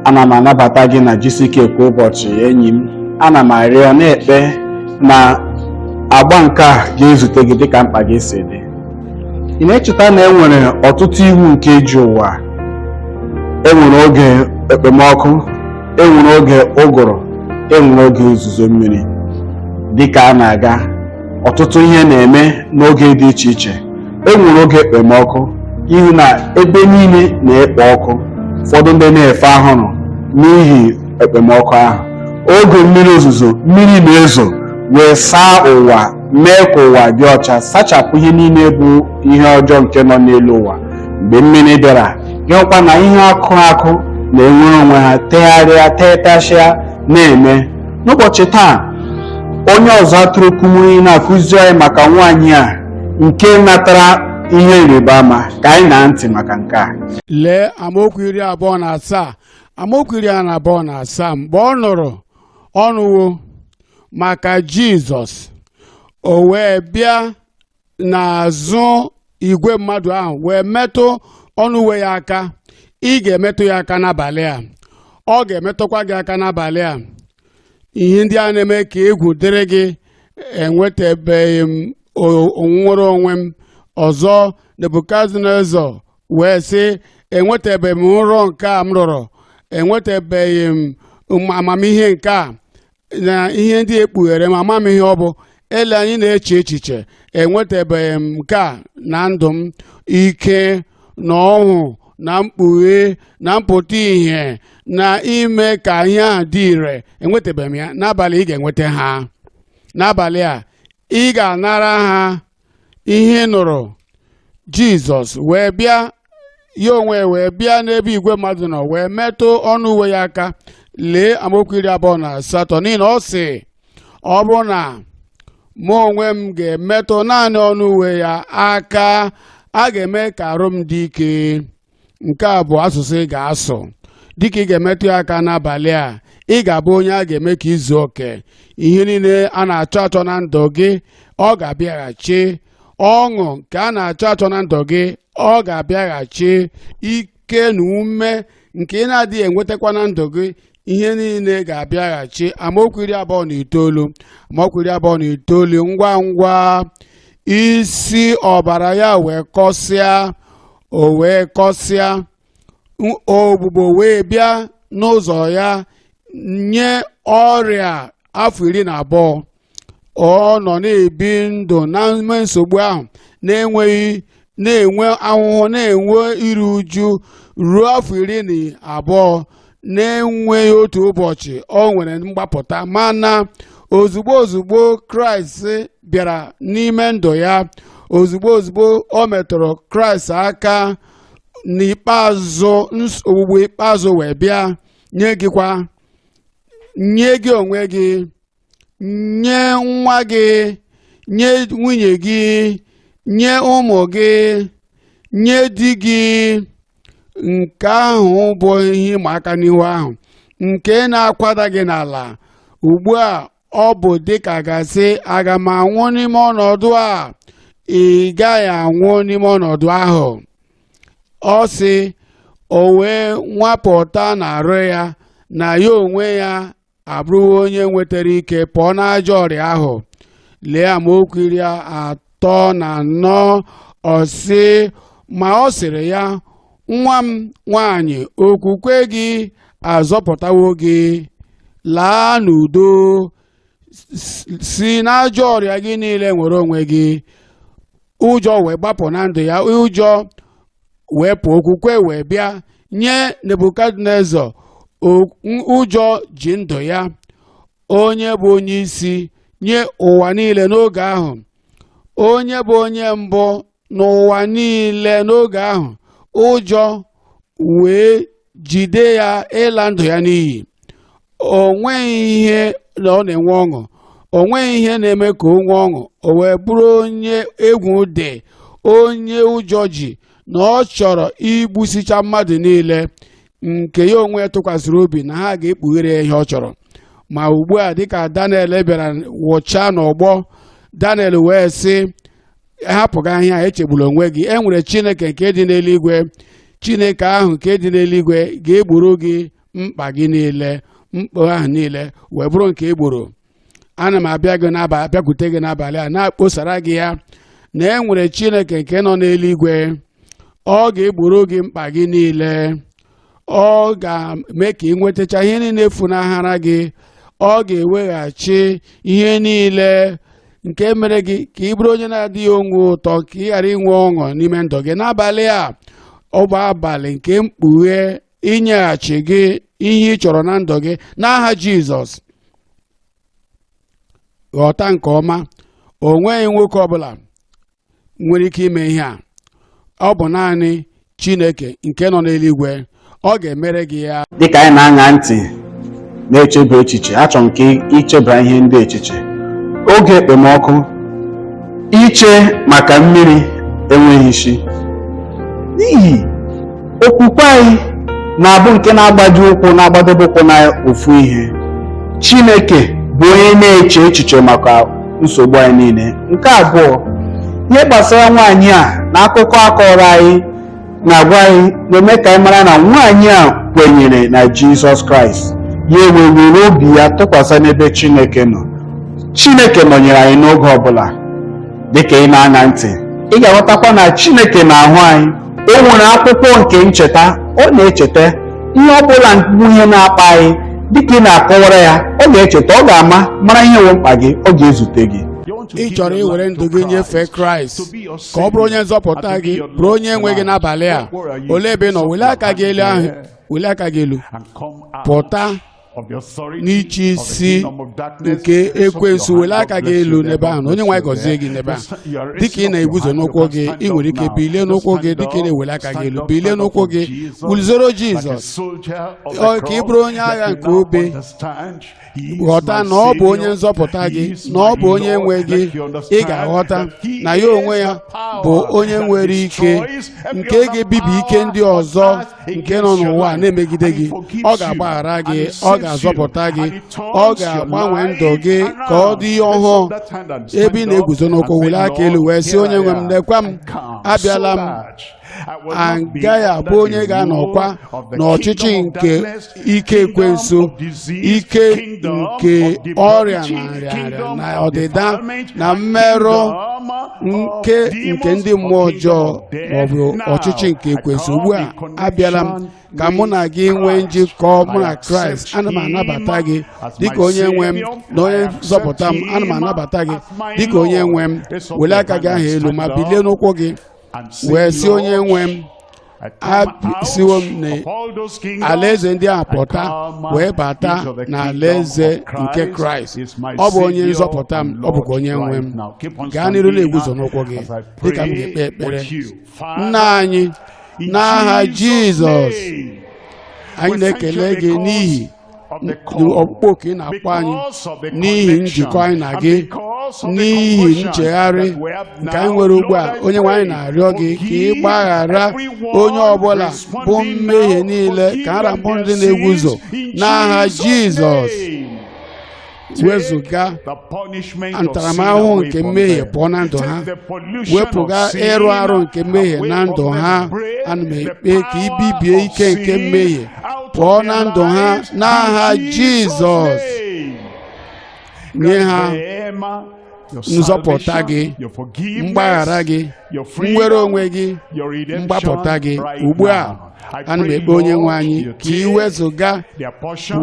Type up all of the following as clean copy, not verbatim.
Ana m anabata gị na GCK kwa ụbọchị. Enyi m, ana m arịọ na-ekpe na agba nke a ga-ezute gị dịka mkpa gị si dị. Ị na-echeta na e nwere ọtụtụ iwu nke ji ụwa. E nwere oge ekpomọkụ, e nwere oge ụgụrụ, e nwere oge ozuzo mmiri. Dịka a na-aga, ọtụtụ ihe na-eme n'oge dị iche iche. E nwere oge ekpomọkụ, ihu na ebe niile na-ekpo ọkụ, ụfọdụ ndị na-efe ahụrụ n'ihi ekpomọkụ ahụ. Oge mmiri ozuzo, mmiri na-ezo wee saa ụwa, mee ka ụwa dị ọcha, sachapụ ihe niile bụ ihe ọjọọ nke nọ n'elu ụwa. Mgbe mmiri bịara, gị hụkwa na ihe akụ akụ na-enwere onwe ha, tegharịa, tetashịa na-eme. N'ụbọchị taa, onye ọzụ atụrụ Kumuyi na-akụzi anyị maka nwaanyị a nke natara ihe ịrịba ama. Ka anyị na ntị maka nke a. Lee amaokwu 27, amaokwu 27. Mgbe ọ nụrụ ọnụwo maka Jizọs, o wee bịa n'azụ igwe mmadụ ahụ wee metụ ọnụ uwe ya aka. Ị ga-emetụ ya aka n'abalị a, ọ ga-emetụkwa gị aka n'abalị a. Ihe ndị a na-eme ka egwu dịrị gị, enwetabeghị m nwere onwe m ọzọ. Nebukadneza wee sị, enwetabeghị m nrọ nke a m rọrọ, enwetabeghị m amamihe nke a na ihe ndị ekpughere m, ama m ihe ọ bụ. Ele anyị na-eche echiche, enwetabeghị m nke a na ndụ m. Ike na ọhụ na mkpughe na mpụta ìhè na ime ka ihe a dị ire, enwetabeghị m ya. N'abalị ị ga-enweta ha. N'abalị a ị ga-anara ha ihe ị nụrụ. Jizọs wee bịa, ya onwe wee bịa n'ebe igwe mmadụ nọ, wee metụ ọnụ uwe ya aka. Lee amaokwu 28. N'ihi na ọ sị, ọ bụrụ na mụ onwe m ga-emetụ naanị ọnụ uwe ya aka, a ga-eme ka arụ m dị ike. Nke a bụ asụsụ ị ga-asụ. Dịka ị ga-emetụ ya aka n'abalị a, ị ga-abụ onye a ga-eme ka izu oke. Ihe niile a na-achọ achọ na ndụ gị, ọ ga-abịaghachi. Ọṅụ nke a na-achọ achọ na ndụ gị, ọ ga-abịaghachi. Ike na ume nke ị na-adịghị enwetakwa na ndụ gị, ihe niile ga-abịaghachi. Amaokwu 29, amaokwu 29. Ngwa ngwa isi ọbara ya wee kọsịa, o wee kọsịa, ogbugbo wee bịa n'ụzọ ya nye ọrịa afọ 12. Ọ nọ na-ebi ndụ n'ime nsogbu ahụ, na-enweghị, na-enwe ahụhụ, na-enwe iru uju ruo afọ 12, na-enweghị otu ụbọchị o nwere mgbapụta. Mana ozugbo ozugbo Kraịst bịara n'ime ndụ ya, ozugbo ozugbo o metụrụ Kraịst aka, n'ikpeazụ ogbugbo ikpeazụ wee bịa nye gị kwa, nye gị onwe gị, nye nwa gị, nye nwunye gị, nye ụmụ gị, nye di gị. Nke ahụ bụ ihe ịma aka n'ihu ahụ nke na-akwada gị n'ala ugbu a. Ọ bụ dịka gasị, aga m anwụ n'ime ọnọdụ a? Ị gaghị anwụ n'ime ọnọdụ ahụ. Ọ sị, o wee nwapụta n'arụ ya na ya onwe ya abụrụwo onye nwetara ike pụọ n'ajọ ọrịa ahụ. Lee amaokwu 34. Ọ sị, ma ọ sịrị ya, nwa m nwanyị, okwukwe gị azọpụtawo gị, laa n'udo, si n'ajọ ọrịa gị niile nwere onwe gị. Ụjọ wee gbapụ na ndụ ya, ụjọ wee pụọ, okwukwe wee bịa nye Nebukadneza. Ụjọ ji ndụ ya, onye bụ onye isi nye ụwa niile n'oge ahụ, onye bụ onye mbụ n'ụwa niile n'oge ahụ, ụjọ wee jide ya ịla ndụ ya n'iyi. O nweghị ihe na ọ na-enwe ọṅụ, o nweghị ihe na-eme ka o nwee ọṅụ. O wee bụrụ onye egwu dị, onye ụjọ ji, na ọ chọrọ igbusicha mmadụ niile nke ya onwe ya tụkwasịrị obi na ha ga-ekpughere ya ihe ọ chọrọ. Ma ugbu a, dịka Daniel bịara wụchaa n'ọgbọ, Daniel wee sị, hapụga ihe a, echegbula onwe gị, e nwere Chineke nke dị n'eluigwe. Chineke ahụ nke dị n'eluigwe ga-egburu gị mkpa gị. Mkpa gị niile, mkpa ahụ niile wee bụrụ nke e gboro. Ana m abịa gị n'abalị, abịakwute gị n'abalị a, na-akpọsara gị ya na e nwere Chineke nke nọ n'eluigwe. Ọ ga-egboro gị mkpa gị niile. Ọ ga-eme ka ị nwetacha ihe niile funahara gị. Ọ ga-eweghachi ihe niile nke mere gị ka ị bụrụ onye na-adịghị onwe ụtọ, ka ị ghara inwe ọṅụ n'ime ndụ gị. N'abalị a, ọ bụ abalị nke mkpughe inyeghachi gị ihe ị chọrọ na ndụ gị n'aha Jizọs. Ghọta nke ọma, o nweghị nwoke ọbụla nwere ike ime ihe a. Ọ bụ naanị Chineke nke nọ n'eluigwe. Ọ ga-emere gị ya. Dịka anyị na-aṅa ntị, na-echeba echiche, achọrọ m ka ichebara ihe ndị echiche. Oge ekpomọkụ, iche maka mmiri enweghị isi, n'ihi okwukwe anyị na-abụ nke na-agbaji ụkwụ, na-agbadebe ụkwụ na ofu ihe. Chineke bụ onye na-eche echiche maka nsogbu anyị niile. Nke abụọ, ihe gbasara nwaanyị a na akụkọ akọrọ anyị na-agwa anyị na-eme ka anyị mara na nwaanyị a kwenyere na Jizọs Kraịst, ya ewee were obi ya tụkwasị n'ebe Chineke nọ. Chineke nọnyere anyị n'oge ọbụla. Dịka ị na-aṅa ntị, ị ga-aghọtakwa na Chineke na-ahụ anyị. O nwere akwụkwọ nke ncheta. Ọ na-echeta ihe ọbụla bụ ihe na-akpa anyị. Dịka ị na-akọwara ya, ọ ga-echeta, ọ ga-ama, mara ihe wụ mkpa gị. Ọ ga-ezute gị. Ị chọrọ iwere ndụ gị nyefee Kraịst ka ọ bụrụ onye nzọpụta gị, bụrụ onye nwe gị n'abalị a? Olee ebe ị nọ? Welie aka gị elu ahụ, welie aka gị elu. Pụta n'iche isi nke ekwensu. Welie aka gị elu n'ebe ahụ na Onye nwe anyị gọzie gị n'ebe ahụ. Dịka ị na-eguzo n'ụkwụ gị, ị nwere ike bilie n'ụkwụ gị. Dịka ị na-eweli aka gị elu, bilie n'ụkwụ gị, guzoro Jizọs ka ị bụrụ onye agha nke obe. Ghọta na ọ bụ onye nzọpụta gị, na ọ bụ onye nwe gị. Ị ga-aghọta na ya onwe ya bụ onye nwere ike nke ga-ebibi ike ndị ọzọ nke nọ n'ụwa na-emegide gị. Ọ ga-agbaghara gị, ọ ga-azọpụta gị, ọ ga-agbanwe ndụ gị ka ọ dị ọhụụ. Ebe ị na-eguzo n'ụkwụ, were aka elu wee sị, "Onye nwe m, lekwa m, abịala m. Agaghị abụ onye ga-anọkwa n'ọchịchị nke ike ekwensu, ike nke ọrịa na nrịanrịa na ọdịda na mmerụ nke nke ndị mmụọ ọjọọ maọbụ ọchịchị nke ekwensu. Ugbu a, abịala m ka mụ na gị nwee njikọ, mụ na Kraịst. Ana m anabata gị dịka onye nwe m na onye nzọpụta m. Ana m anabata gị dịka onye nwe m." Welie aka gị ahụ elu ma bilie n'ụkwụ gị wee sị, "Onye nwe m, asiwo m na alaeze ndị a pụta wee bata na alaeze nke Kraịst. Ọ bụ onye nzọpụta m, ọ bụkwa onye nwe m." Gaa n'iru na-eguzo n'ụkwụ gị dịka m ga-ekpe ekpere. Nna anyị, n'aha Jizọs, anyị na-ekele gị n'ihi ọkpụkpọ oku ị na-akpọ anyị, n'ihi njikọ anyị na gị, n'ihi nchegharị nke anyị nwere ugbu a. Onye nwe anyị, na-arịọ gị ka ị gbaghara onye ọbụla bụ mmehie niile, ka ara mbụ ndị na-eguzo n'aha Jizọs. Wezụga ntaramahụhụ nke mmehie pụọ na ndụ ha. Wepụga ịrụ arụ nke mmehie na ndụ ha. Ana m ekpe ka ibibie ike nke mmehie pụọ na ndụ ha n'aha Jizọs. Nye ha nzọpụta gị, mgbaghara gị, nnwere onwe gị, mgbapụta gị. Ugbu a, ana m ekpe, onye nwe anyị, ka ị wezụga,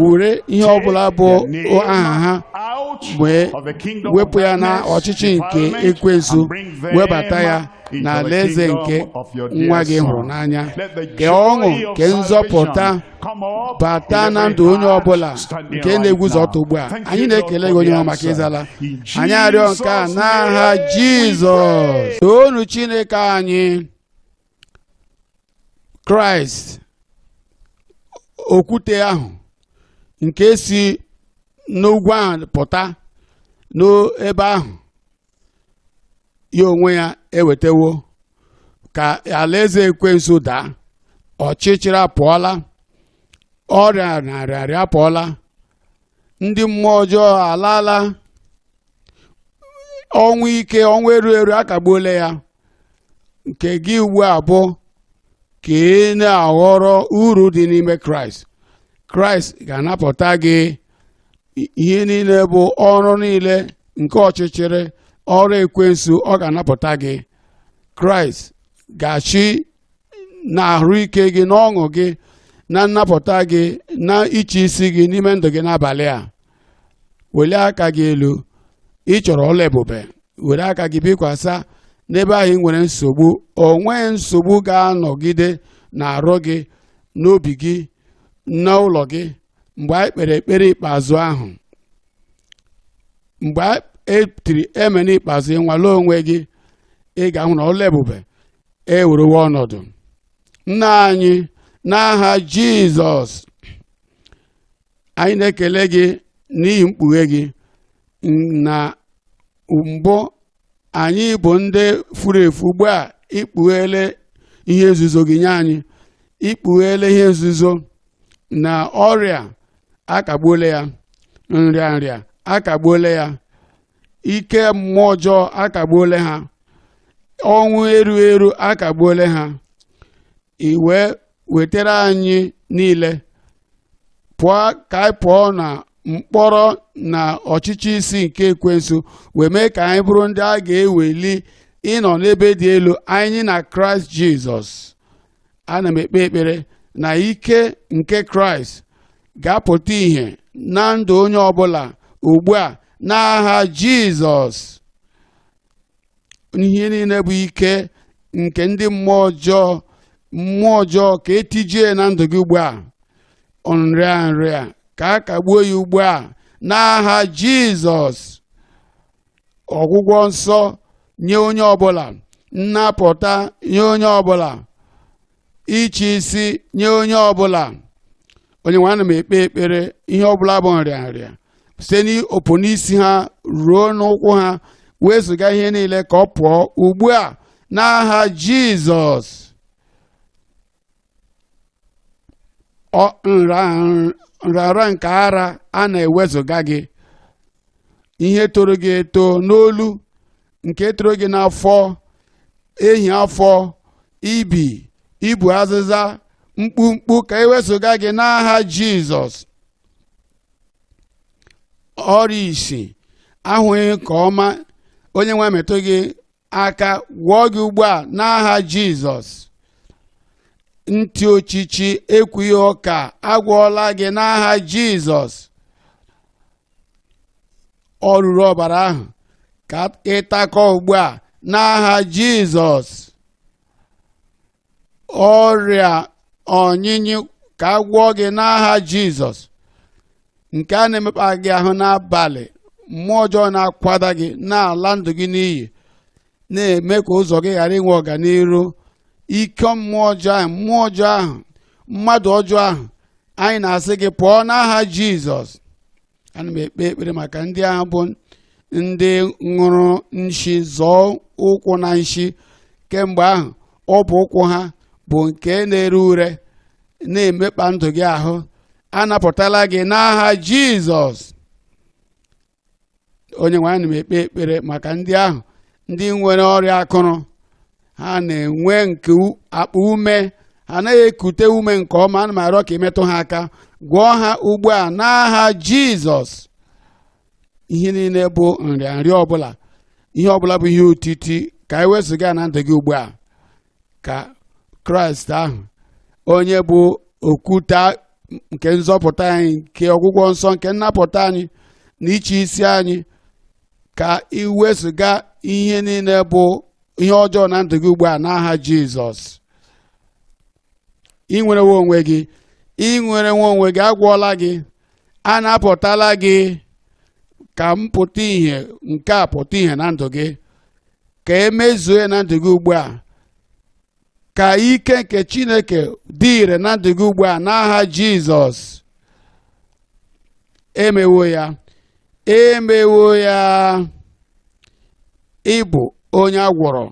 were ihe ọbụla bụ aha ha wee wepụ ya na ọchịchị nke ekwensu, webata ya n'alaeze nke nwa gị hụrụ n'anya. Ka ọṅụ nke nzọpụta bata na ndụ onye ọbụla nke na-eguzo ọtọ ugbu a. Anyị na-ekele gị, onye nwe, maka ịzala anyị arịọ nke a n'aha Jizọs. Toonu Chineke anyị. Kraịst, okwute ahụ nke si n'ugwu ahụ pụta n'ebe ahụ, ya onwe ya ewetawo ka alaeze ekwensu daa. Ọchịchịrị apụọla, ọrịa na nrịarịa apụọla, ndị mmụọ ọjọọ alaala, ọnwụ ike, ọnwụ eru eru akagbuola ya. Nke gị ugbu a bụ ka ị na-aghọrọ uru dị n'ime Kraịst. Kraịst ga-anapụta gị. Ihe niile bụ ọrụ niile nke ọchịchịrị, ọrụ ekwensu, ọ ga-anapụta gị. Kraịst ga-achị na ahụ ike gị, na ọṅụ gị, na nnapụta gị, na ịchị isi gị n'ime ndụ gị n'abalị a. Welie aka gị elu. Ị chọrọ ọlụ ebube, were aka gị bikwasa n'ebe ahụ ị nwere nsogbu. O nweghị nsogbu ga-anọgide n'arụ gị, n'obi gị, n'ụlọ gị. Mgbe anyị kpere ekpere ikpeazụ ahụ, mgbe e tiri amen ikpeazụ, ịnwale onwe gị, ị ga-ahụ na ọlụ ebube ewerewo ọnọdụ. Nna anyị, n'aha Jizọs, anyị na-ekele gị n'ihi mkpughe gị. Na mbụ anyị bụ ndị furu efu, ugbu a ikpughele ihe nzuzo gị nye anyị. Ikpughele ihe nzuzo na ọrịa akagbuola ya, nrịa nrịa akagbuola ya, ike mmụọ ọjọọ akagbuola ha, ọnwụ eru eru akagbuola ha. I wee wetara anyị niile pụọ, ka anyị pụọ na mkpọrọ na ọchịchị isi nke ekwensu, wee mee ka anyị bụrụ ndị a ga-eweli ịnọ n'ebe dị elu, anyị na Kraịst Jizọs. Ana m ekpe ekpere na ike nke Kraịst ga-apụta ìhè na ndụ onye ọbụla ugbu a n'aha Jizọs. Ihe niile bụ ike nke ndị mmụọ ọjọọ, mmụọ ọjọọ, ka etijie na ndụ gị ugbu a. Nrịa nrịa, ka a kagbuo ya ugbu a n'aha Jizọs. Ọgwụgwọ nsọ nye onye ọbụla, nnapụta nye onye ọbụla, ịchị isi nye onye ọbụla. Onye nwe, ana m ekpe ekpere, ihe ọbụla bụ nrịa nrịa, site n'opu n'isi ha ruo n'ụkwụ ha, wezụga ihe niile ka ọ pụọ ugbu a n'aha Jizọs. Nrara nke ara a na-ewezụga gị, ihe toro gị eto n'olu, nke toro gị n'afọ, ehi afọ, ibi ibu, azịza, mkpumkpu, ka ewezụga gị n'aha Jizọs. Ọrịa isi, ahụghị nke ọma, onye nwe metụ gị aka gwọọ gị ugbu a n'aha Jizọs. Ntị ochichi, ekwughị ụka, agwọọla gị n'aha Jizọs. Ọ ruru ọbara ahụ ka ịtakọ ugbu a n'aha Jizọs. Ọrịa ọnyịnyị, ka agwọọ gị n'aha Jizọs. Nke a na-emekpa gị ahụ n'abalị, mmụọ ọjọọ na-akwada gị, na-ala ndụ gị n'iyi, na-eme ka ụzọ gị ghara inwe ọganiru, ike mmụọ ọjọọ ahụ, mmụọ ọjọọ ahụ, mmadụ ọjọọ ahụ, anyị na-asị gị pụọ n'aha Jizọs. Ana m ekpe ekpere maka ndị ahụ bụ ndị ṅụrụ nshi, zọọ ụkwụ na nshi kemgbe ahụ, ọ bụ ụkwụ ha bụ nke na-ere ure, na-emekpa ndụ gị ahụ, anapụtala gị n'aha Jizọs. Onye nwe, ana m ekpe ekpere maka ndị ahụ ndị nwere ọrịa akụrụ, ha na-enwe nke akpa ume, ha anaghị ekute ume nke ọma. Ana m arịọ ka imetụ ha aka, gwọọ ha ugbu a n'aha Jizọs. Ihe niile bụ nrịanrịa ọbụla, ihe ọbụla bụ ihe otiti, ka e wezụga na ndụ gị ugbu a, ka Kraịst ahụ, onye bụ okwute nke nzọpụta anyị, nke ọgwụgwọ nsọ, nke nnapụta anyị na ịchị isi anyị, ka iwezụga ihe niile bụ ihe ọjọọ na ndụ gị ugbu a n'aha Jizọs. Ị nwerewe onwe gị, ị nwere nwe onwe gị, agwọọla gị, a napụtala gị. Ka m pụta ihe nke a pụta ihe na ndụ gị, ka emezuo ya na ndụ gị ugbu a, ka ike nke Chineke dị ire na ndụ gị ugbu a n'aha Jizọs. Emewo ya, emewo ya. Ịbụ onye agwọrọ,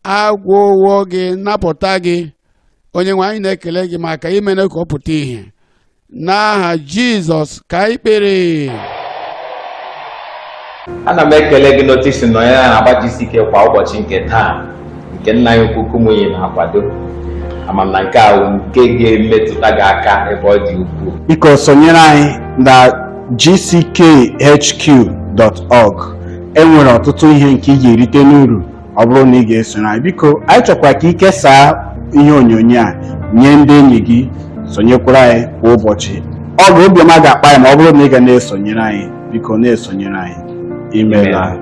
agwọwo gị, napụta gị. Onye nwe anyị, na-ekele gị maka imere ka ọ pụta ìhè. N'aha Jizọs ka anyị kpere. Ana m ekele gị n'otu isi nọnyere na agbajisi ike kwa ụbọchị nke taa nke nna anyị ukwu Kumuyi na-akwado. Ama m na nke a bụ nke ga-emetụta gị aka ebe ọ dị ukwuu. Biko sonyere anyị na gckhq.org. E nwere ọtụtụ ihe nke ị ga-erite n'uru ọ bụrụ na ị ga-esonyere anyị. Biko, anyị chọkwara ka ị kesaa ihe onyonyo a nye ndị enyi gị. Sonyekwara anyị kwa ụbọchị. Ọ ga obiọma ga-akpa anyị ma ọ bụrụ na ị ga na-esonyere anyị. Biko na-esonyere anyị. Imeela.